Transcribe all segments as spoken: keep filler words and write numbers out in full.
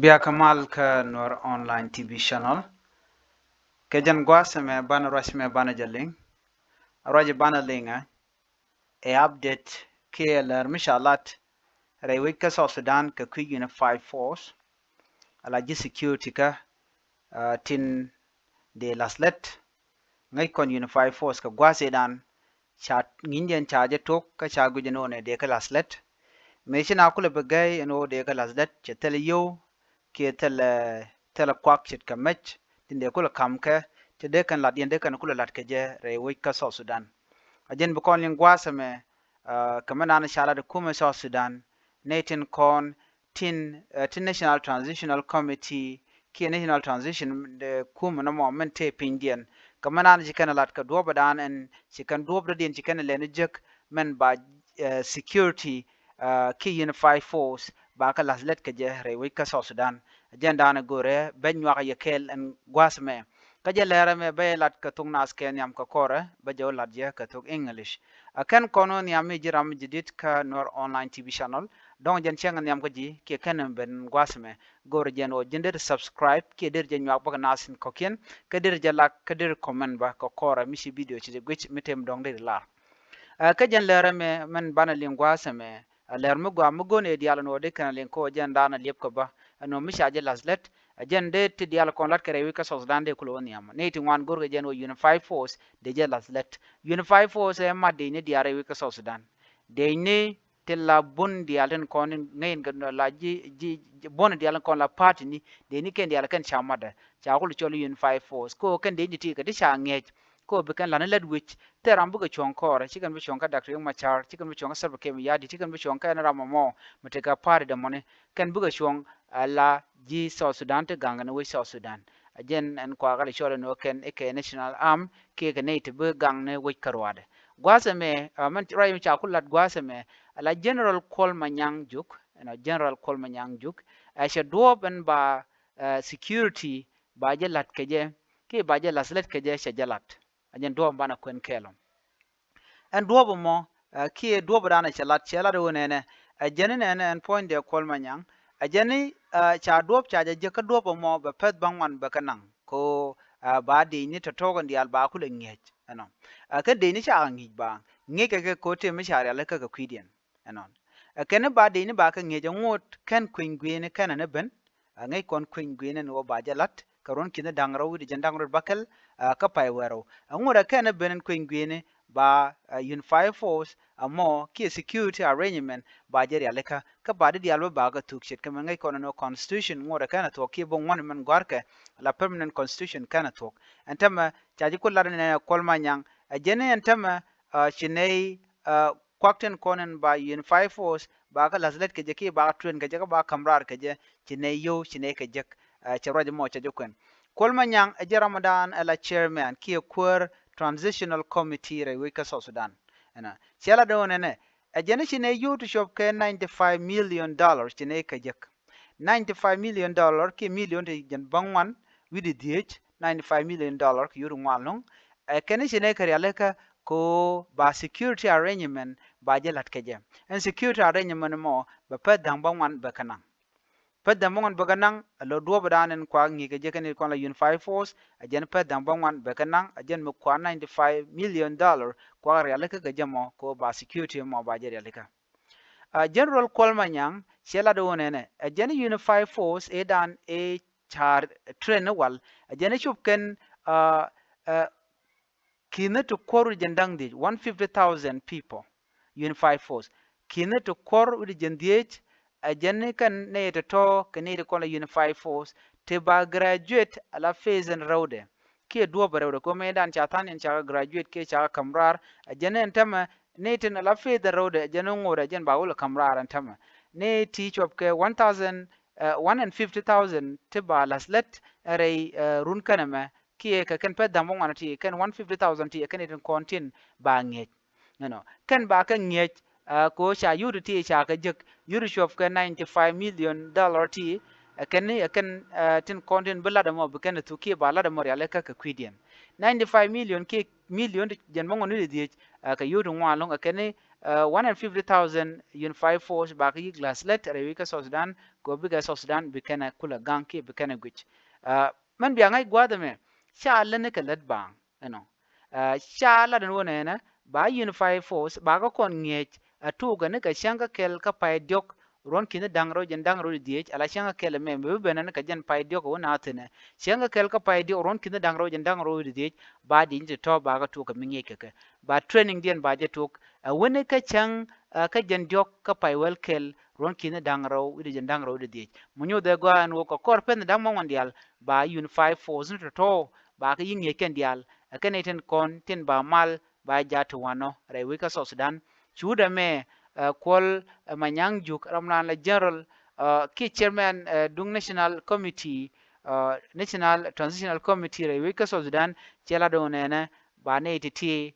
Bia kä mal kä Nuer Online T V channel. Kɛ jɛn gua̱a̱th ɛmɛ banɛ ruac mɛ banɛ jɛ liŋ. Ruac banɛ liŋ ɛ update kiɛ lɛr mi ca lat rɛy wec kä South Sudan kɛ kui̱ Unified Force. Ala ji̱ security kä, ah, tin dee la̱th lät. Ŋäc kɔn Unified Force kɛ gua̱a̱th idan ca ŋi̱nydiɛn ca jɛ tok kä ca guic ɛn ɣöö nɛ dee kä la̱th lät. Mëë ci na kulɛ bi gɛy ɛn ɣöö dee kä la̱th lät cɛ thilɛ yio̱w kiɛ thilɛ, thilɛ kuak ce̱tkɛ mec tin dee kulɛ ka̱m kɛ, ti dee kɛn lat yɛn dee kɛn kulɛ lat kɛ jɛ rɛy wec kä South Sudan. A jɛn bi kɔn liŋ gua̱a̱th ɛmɛ, ah, kɛ mɛ naan ca lat ɛ kumɛ South Sudan, nɛy tin kɔn tin, eh, ti National Transitional Committee kiɛ National Transition, eh, kumɛ nɔmɔ min tëë pinydiɛn. Kɛ mɛ naan ci kɛn lat kɛ duɔ̱ɔ̱p ɛ daan ɛn ci kɛn duɔ̱ɔ̱p dɔ̱diɛn ci kɛn lɛn jek mɛn ba, eh, security, ah, kiɛ Unified Force ba kä la̱th lät kɛ jɛ rɛy wec kä South Sudan. Jɛn daanɛ go̱rɛ bɛ nyuak yɛ kɛɛl ɛn gua̱a̱th mɛ. Kä jɛ lɛrɛ mɛ bɛ lat kɛ thok naath kɛ nhiam kɛ kɔrɛ bɛ jɛ wä lat jɛ kɛ thok English. A kɛn kɔn wä nhiam mi ji̱ ram mi ji̱ dit kä Nuer Online T V channel. Dɔ̱ŋ jɛn cäŋ nhiam kä ji̱ kiɛ kɛn ben gua̱a̱th mɛ. Go̱rɛ jɛn wä ji̱n der subscribe kiɛ der jɛ nyuak bä kɛ naath in kɔ̱kiɛn. Kä der jɛ like kä der comment bä kɛ kɔrɛ mi ci video ci jɛ guic mi tem dɔ̱ŋ der lar. Ɛ, kä jɛn lɛrɛ mɛ mɛn banɛ liŋ gua̱a̱th ɛmɛ, ɛ, lɛr mi gɔaa mi go̱n ɛ diaal ɛn ɣöö dee kɛn a liŋ kɛ ɣöö jɛn daanɛ liɛp kɛ bä ɛn ɣöö mi ca jɛ la̱th lät. Ɛ, jɛn dee ti diaal kɔn lat kɛ rɛy wec kä South Sudan dee kulɛ wä nhiam. Nɛy ti ŋuan go̱rkɛ jɛn ɣöö Unified Force dee jɛ la̱th lät. Unified Force ɛ mat dee ni diaal rɛy wec kä South Sudan. Dee ni ti la bun diaal tin kɔn ŋäc in kɛ la ji̱, ji̱, ji̱ bun diaal tin kɔn la party ni dee ni kɛn diaal kɛn ca matdɛ ca kulɛ cɔl Unified Force. Kɛ ɣöö kɛn dee ni ti kɛ ti ca ŋi̱eec. Kɛ ɣöö bi kɛn la̱t ni lät wi̱c thil ram bikɛ cuɔ̱ŋ kɔɔrɛ, ci kɛn bi cuɔ̱ŋ kä Doctor Riek Machar, ci kɛn bi cuɔ̱ŋ kä Salva Kiir Mayardit, ci kɛn bi cuɔ̱ŋ kä ɛn ram ɛmɔ mi tekɛ party dämɔni. Kɛn bikɛ cuɔ̱ŋ ala ji̱ South Sudan ti gaŋ kɛn wec South Sudan. A jɛn ɛn kuakä lɛ cɔl ɛn ɣöö kɛn ikɛ national arm kiɛ kɛ nɛy ti bi gaŋ ni wec kä ruaadɛ. Gua̱a̱th ɛmɛ, ah, mɛn ruac mi ca ku lat gua̱a̱th ɛmɛ, ala General Kuol Manyang Juk, you know, General Kuol Manyang Juk, ɛ cɛ duɔ̱ɔ̱p ɛn ba, eh, security ba jɛ la̱t kɛ jɛ kiɛ ba jɛ la̱th lät kɛ jɛ cɛ jɛ lat. A jɛn duɔ̱ɔ̱p banɛ kuɛn kɛɛl ɔ. Ɛn duɔ̱ɔ̱p ɛmɔ, ɛ, kiɛ duɔ̱ɔ̱p danɛ cɛ lat, cɛ lat ɛ wä nɛnɛ. Ɛ jɛn ni nɛnɛ ɛn puɔ̱nydɛ Kuol Manyang. Ɛ jɛn ni, ɛ, ca duɔ̱ɔ̱p ca jɛ jek kä duɔ̱ɔ̱p ɛmɔ bɛ pɛth bä ŋuan bɛ kɛ naŋ. Ko, ɛ, ba dec ni tɔ̱tɔ̱ kɛn diaal ba kulɛ ŋi̱eec ɛnɔ. Ɛ, kä dec ni ca kɛ ŋi̱i̱c ba ŋi̱eec kɛ kɛ ko tëë mi ca rial kɛ kɛ kui̱diɛn. Ɛnɔn. Ɛ kɛn ni ba dec ni ba kɛ ŋi̱eec ɛ ŋot kɛn kueny gui̱ni kɛn ni ben. Ɛ ŋäc kɔn kueny gui̱ni ni wä ba jɛ la̱t kɛ ruɔ̱n ki̱n da̱ŋ rɛw wi̱cdɛ jiɛn da̱ŋ rɛw bäkɛl, ɛ, kä pay wɛrɛw. Ɛ ŋot ɛ kɛn ni ben ɛn kueny gui̱ni ba, ɛ, Unified Force, ɛ, mɔ kiɛ security arrangement ba jɛ rialikä. Kä ba di diaal bä ba kɛ thuk ce̱tkɛ mɛ ŋäc kɔn ni wä constitution ŋot ɛ kɛn ni thuɔ̱k kiɛ bä ŋuɔ̱n mɛn gɔ̱a̱rkɛ la permanent constitution kɛn ni thuɔ̱k. Ɛn tämɛ ca ji̱ ku lat ni nɛ Kuol Manyang. Ɛ jɛn ni ɛn tämɛ, ɛ, ci nɛy, ɛ, kuak tin kɔn in ba Unified Force ba kä la̱th lät kɛ jɛ kiɛ ba kä train kɛ jɛ kä ba käm raar kɛ jɛ, ci nɛy yio̱w ci nɛy kɛ jek, ɛ, cɛ ruac mɔ cɛ jɛ kuɛn. Kuol Manyang ɛ jɛ ram dan ɛ la chairman kiɛ kuäär transitional committee rɛy wec kä South Sudan. Ɛnɔ cɛ la dee wä nɛnɛ ɛ jɛn ci nɛy yio̱w ti cuɔp kɛ ninety five million dollar ci nɛy kɛ jek. Ninety five million dollar kiɛ million ti jɛn bäŋuan wi̱cdɛ dhieec, ninety five million dollar kɛ yio̱w ti ŋuan lo̱ŋ. Ɛ kɛn ci nɛy kɛ rialikä ko ba security arrangement ba jɛ la̱t kɛ jɛ. Ɛn security arrangement mɔ bɛ pɛth da̱ŋ bäŋuan bɛ kɛ naŋ. Pɛth da̱ŋ bäŋuan bɛ kɛ naŋ, ɛ lɔ duɔ̱ɔ̱p dan ɛn kua ŋi̱i̱c kɛ jɛ kɛn kɔn la Unified Force, ɛ jɛn pɛth da̱ŋ bäŋuan bɛ kɛ naŋ, ɛ jɛn mi kua ninety five million dollar kua rialikä kɛ jɛ mɔ ko ba security mɔ ba jɛ rialikä. Ɛ, General Kuol Manyang cɛ lat wä nɛnɛ ɛ jɛn Unified Force ëë dan ëë ca̱r train ni wal ɛ jɛn ëë cop kɛn, ɛ, ɛ, ki̱n ti kuɔr wi̱cdɛ jiɛn da̱ŋ dhieec, one fifty thousand people, Unified Force. Ki̱n ti kuɔr wi̱cdɛ jiɛn dhieec ɛ jɛn ni kɛn nɛy tɔ̱tɔ̱ kɛ nɛy ti kɔn la Unified Force ti ba graduate ala phase in rɛwdɛ. Kiɛ duɔ̱ɔ̱p rɛwdɛ kɛ mɛ dan ca tha̱a̱n in ca kɛ graduate kiɛ ca kɛ käm raar ɛ jɛn ni ɛn tämɛ ni tin ala phase in rɛwdɛ ɛ jɛn ni ŋot ɛ jɛn ba wä lɛ käm raar ɛn tämɛ. Ni ti cuɔp kɛ one thousand, ɛ, one and fifty thousand ti ba la̱th lät ɛ rɛy, ɛ, run kɛn ɛmɛ kiɛ kɛ kɛn pɛth da̱ŋ bäŋuan ti kɛn one fifty thousand ti kɛn itin kɔn tin ba ŋi̱eec. You know, kɛn ba kɛ ŋi̱eec, ɛ, ko ca yio̱w ti ti ca kɛ jek yio̱w ti cuɔp kɛ ninety five million dollar ti, ɛ, kɛn ni, ɛ, kɛn, ɛ, tin kɔn tin bi lat ɛmɔ bi kɛn thuk kiɛ ba lat ɛmɔ rialikä kɛ kui̱diɛn. Ninety five million kiɛ million ti jiɛn bäŋuan wi̱cdɛ dhieec, ɛ, kɛ yio̱w ti ŋuan lo̱ŋ, ɛ, kɛn ni, One hundred fifty thousand unified force ba kɛ yi̱k glass lät rɛy wi̱c kä South Sudan kɛ ɣöö bikɛ South Sudan bi kɛn ɛ kulɛ gaŋ kiɛ bi kɛn ɛ guic. Mɛn bia ŋa̱c gua̱a̱th ɛmɛ ca lät ni kɛ lät baaŋ ɛnɔ. Ca lat ɛn wä nɛnɛ ba unified force ba kä kɔn ŋi̱eec a tuukɛ ni kɛ cäŋ kä kɛl kä pay diɔ̱k ruɔ̱n ki̱ni da̱ŋ rɛw jɛn da̱ŋ rɛw di dhiec ala cäŋ kä kɛl ɛmɛ mɛ bi ben ɛn kɛ jɛn pay diɔ̱k ɛ wä na thi̱nɛ. Cäŋ kä kɛl kä pay diɔ̱k ruɔ̱n ki̱ni da̱ŋ rɛw jɛn da̱ŋ rɛw di dhiec ba di̱ny ti tɔ̱ ba kä tuukɛ mi ŋi̱eec kɛ kɛ. Ba training diɛn ba jɛ tuuk ɛ wä ni kä cäŋ kä jɛn diɔ̱k kä pay wäl kɛl ruɔ̱n ki̱ni da̱ŋ rɛw wi̱cdɛ jɛn da̱ŋ rɛw wi̱cdɛ dhiec. Mu nyoth ɛ gɔaa ɛn ɣöö kɛ kɔr peth ni da̱ŋ muɔ̱ŋ diaal ba unified force ni tɔ̱tɔ̱ ba kɛ yi̱ ŋi̱eec kɛn diaal ɛ kɛn i̱ tin kɔn tin ba mal ba jaat ti wanɔ rɛy wec kä South Sudan. Cuudɛ mɛ Kuɔl Manyaŋ Juk ram naan la general kiɛ chairman duŋ national committee, National Transitional Committee rɛy wec kä South Sudan cɛ la do̱ŋ nɛnɛ ba nɛy ti̱ti̱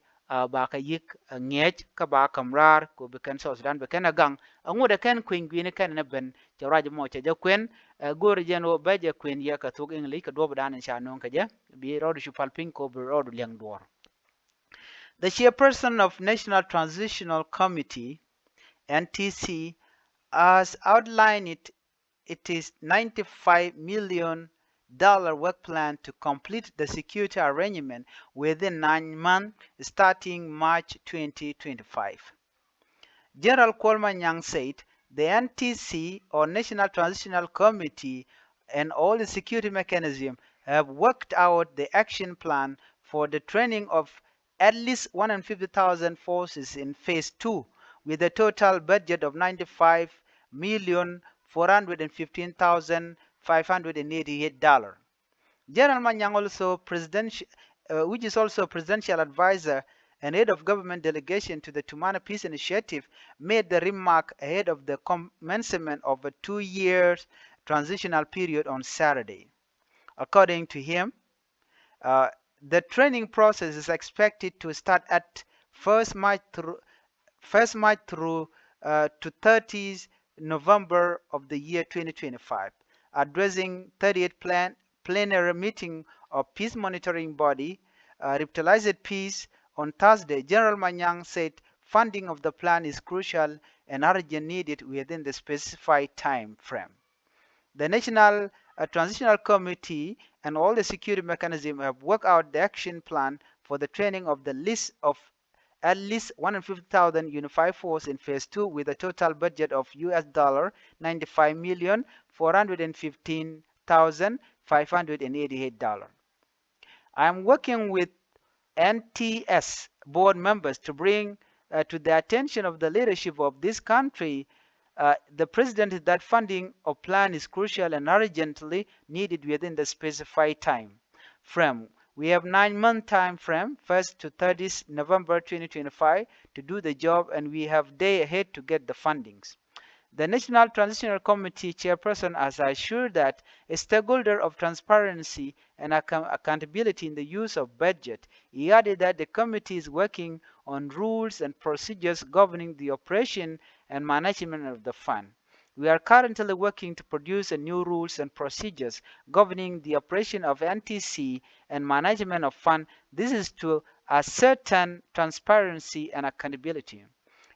ba kɛ yi̱k ŋi̱eec kä ba käm raar kɛ bi kɛn South Sudan bi kɛn ɛ gaŋ. Ɛŋut ɛ kɛn kui̱ny gui̱ni kɛn ɛn ɛ ben cɛ ruac mɔ cɛ jɛ kuɛn. Go̱o̱rɛ jɛn ɣöö bɛ jɛ kuɛn yɛ kɛ thok English kɛ duɔ̱ɔ̱p dan in ca nööŋ kɛ jɛ bi rɔɔdu cu pal piny kɛ ɣöö bi rɔɔdu liɛŋ duɔ̱ɔ̱r. The chairperson of National Transitional Committee, N T C, has outlined it it is ninety-five million dollar work plan to complete the security arrangement within nine months starting March twenty twenty-five. General Kuol Manyang said the N T C or National Transitional Committee and all the security mechanism have worked out the action plan for the training of at least one hundred fifty thousand forces in phase two, with a total budget of ninety-five million four hundred and fifteen thousand five hundred and eighty-eight dollars. General Manyang, also presidential, uh, which is also presidential advisor and head of government delegation to the Tumana Peace Initiative, made the remark ahead of the commencement of a two-year transitional period on Saturday. According to him, Uh, the training process is expected to start at first March through, first March through uh, to thirtieth November of the year twenty twenty-five. Addressing thirtieth plan, plenary meeting of peace monitoring body, uh, Revitalized Peace, on Thursday, General Manyang said funding of the plan is crucial and urgent needed within the specified time frame. The National uh, Transitional Committee and all the security mechanisms have worked out the action plan for the training of the list of at least one hundred fifty thousand unified force in phase two with a total budget of U S dollar ninety-five million four hundred and fifteen thousand five hundred and eighty-eight dollars. I am working with N T S board members to bring uh, to the attention of the leadership of this country uh, the president that funding of plan is crucial and urgently needed within the specified time frame. We have nine-month time frame, first to thirtieth November twenty twenty-five, to do the job, and we have day ahead to get the fundings. The National Transitional Committee chairperson has assured that a stakeholder of transparency and accountability in the use of budget. He added that the committee is working on rules and procedures governing the operation and management of the fund. We are currently working to produce a new rules and procedures governing the operation of N T C and management of fund. This is to ascertain transparency and accountability.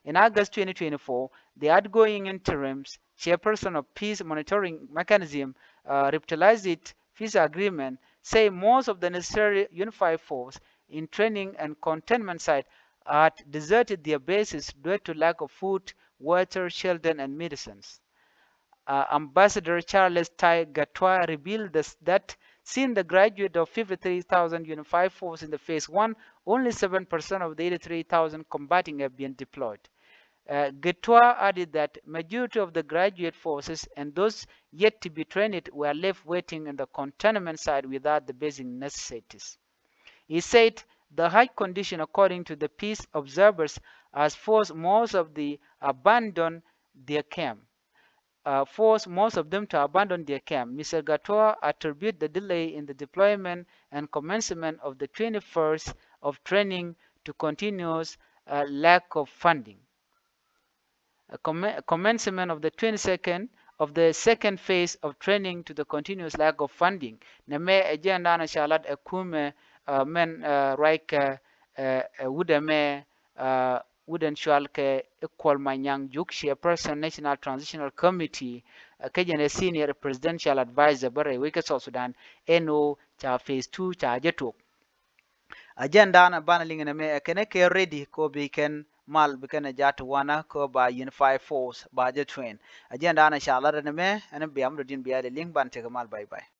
In August twenty twenty-four, the outgoing interim chairperson of Peace Monitoring Mechanism, uh, Revitalized Peace Agreement, say most of the necessary unified force in training and containment site had deserted their bases due to lack of food, water, shelter, and medicines. Uh, Ambassador Charles Tai Gatwa revealed this, that since the graduate of fifty-three thousand unified force in the phase one, only seven percent of the eighty-three thousand combating have been deployed. Uh, Gatwa added that majority of the graduate forces and those yet to be trained were left waiting in the containment site without the basic necessities. He said the harsh condition, according to the peace observers, has forced most of the abandon their camp. Uh, forced most of them to abandon their camp. Mister Gatwa attribute the delay in the deployment and commencement of the twenty-first of training to continuous uh, lack of funding. A commencement of the twenty-second of the second phase of training to the continuous lack of funding. Nɛ mɛ ɛ jɛn danɔ ca lat ɛ kumɛ mɛn ruac kɛ ɛ wut ɛmɛ wut ɛn cɔal kɛ Kuol Manyang Juuk, chairperson National Transitional Committee, ɛ, kä jɛn ɛ senior presidential advisor bä rɛy wec kä South Sudan, ɛn ɣöö ca phase two ca jɛ tok. Agenda na banɛ liŋ nɛmɛ ɛ kɛn kɛ ready kɛ ɣöö bi kɛn mal bi kɛn ɛ jat wanɛ kɛ ɣöö ba unified force ba jɛ train. Agenda na ca lat nɛmɛ ɛn bia mi dɔ̱diɛn bia dee liŋ, banɛ tekɛ mal, bye bye.